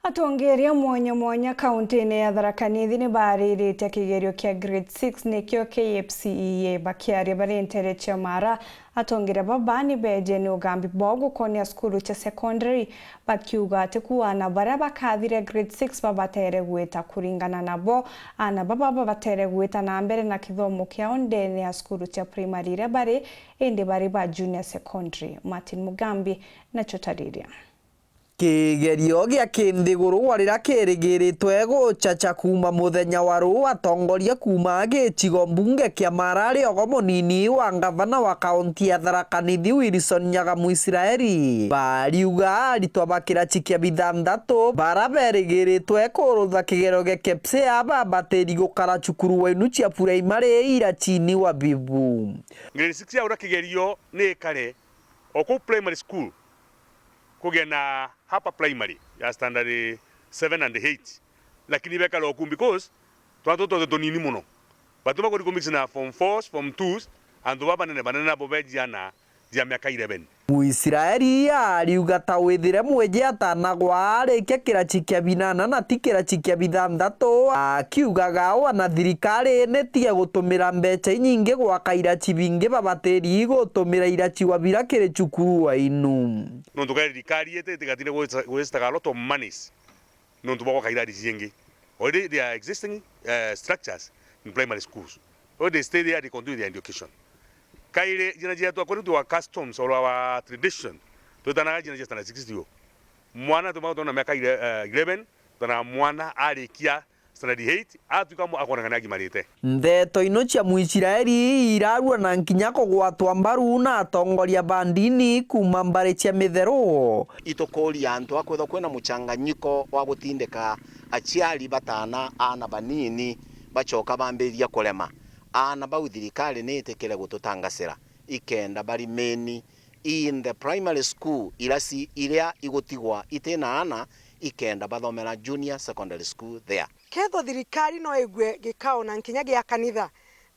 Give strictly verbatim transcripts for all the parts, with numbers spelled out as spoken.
Atongeria mwanya mwanya kaunti-ini ya Tharaka Nithi ni baariritie kigerio kia grade six, nikio K P S E A. Bakiaria bari nteere cia Mara, atongeria baba ni beeje ni ugambi bwao gukonia cukuru cia secondary, bakiuga ati ku aana baria bakathire grade six babatere gwita. Kuringana nabo, aana baba babatere gwita na mbere na kithomo kiao ndeene ya cukuru cia primary iria bari, indi bari ba junior secondary. Martin Mugambi nacio tariria. Kigerio gia kinthiguru riria kirigiritwe guchacha kuuma muthenya wa ruu, atongoria kuuma gicigo mbunge kia Mara ari ogo munini wa ngavana wa kaunti ya Tharaka Nithi Wilson Nyaga Mwisraeli, bariuga aritwa ba kirachi kia bithanthatu bara berigiritwe kurutha kigerio gia K P S E A babatiri gukara cukuru wa inu cia primary irachini wa Bibu. Grade six ya uria kigerio ni ikare o kuu primary school, kugia na upper primary ya standard seven and eight, lakini bekara oku because twana tutu twithe tunini mono. Batuma kuri kumix na form fours, form twos, antu baba banene banene nabo bejiana ja miaka eleven. Muisraeli ariuga ta withire mwiji atanagwa arikia kirachi kia binana na ti kirachi kia bithanthatu, akiugaga wana thirikari nitige gutumira mbecha inyingi gwaka irachi bingi babatiri gutumira irachi wa bira kiri cukuru wa inu. Nontu kari thirikari iti itigatire gwista- gwista a lot of monies nontu bwa gwaka irari ciingi. Already there are existing, eh, structures in primary schools. Already they stay there, they continue their education. Kairi, jina jietu according to our customs or our tradition, twitanaga jina jia standard six cio. Mwana tuma tona miaka ile-, eh, eleven, tona mwana arikia standard eight, atuika mu-, akonekana agimarite. Ndeto ino cia Muisraeli irarua na nkinya kugwatwa mbaru na atongoria ba ndini kuuma mbari cia mitheru. Itukuria antu a kwithwa kwina muchanganyiko wa gutindika aciari bataana aana banini bacoka bambiria kurema. Aana bau thirikari ni itikire gututangasira ikenda barimeni in the primary school, irasi iria igutigwa itina aana ikenda bathomera junior secondary school there. Kethwa thirikari no igue gikao na nkinya gia kanitha,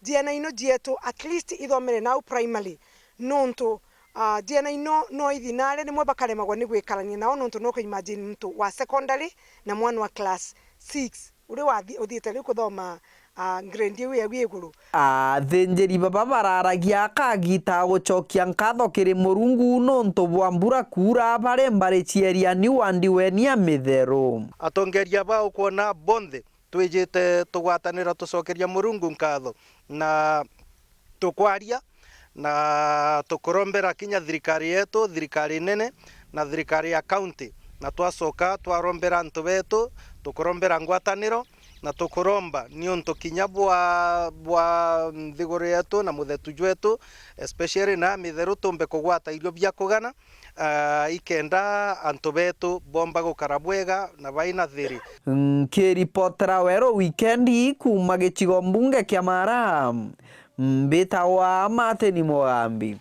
ciana ino cietu at least ithomere nau primary, nontu, ah, ciana ino no ithi nare rimwe bakaremagwa ni gwikarania nao, nontu no ku imagine muntu wa secondary na mwana wa class six uria wathi-, uthiite riu kuthoma, ah, grade iu yagu iguru. Athinjiri baba bararagia akagita gucokia nkatho kiri Murungu nontu bwa mbura kuura bari mbari cia Eriani wa Ndiweni ya Mitheru. Atongeria ba ukwona bonthe twijite tugwatanira tucokeria Murungu nkatho na tukwaria na tukurombera kinya thirikari yetu, thirikari nene na thirikari ya county, na twacoka twarombera antu betu, tukurombera ngwataniro na tukuromba niuntu kinya bwa, bwa nthiguru yetu na muthetu jwetu, especially na mitheru, tumbe kugwata irio bia kugana, ah, ikenda antu betu bomba gukara bwega na baina thiri. Nkiripotera Weru Wikendi kuuma gicigo mbunge kia Mara, mbitagwa Martin Mugambi.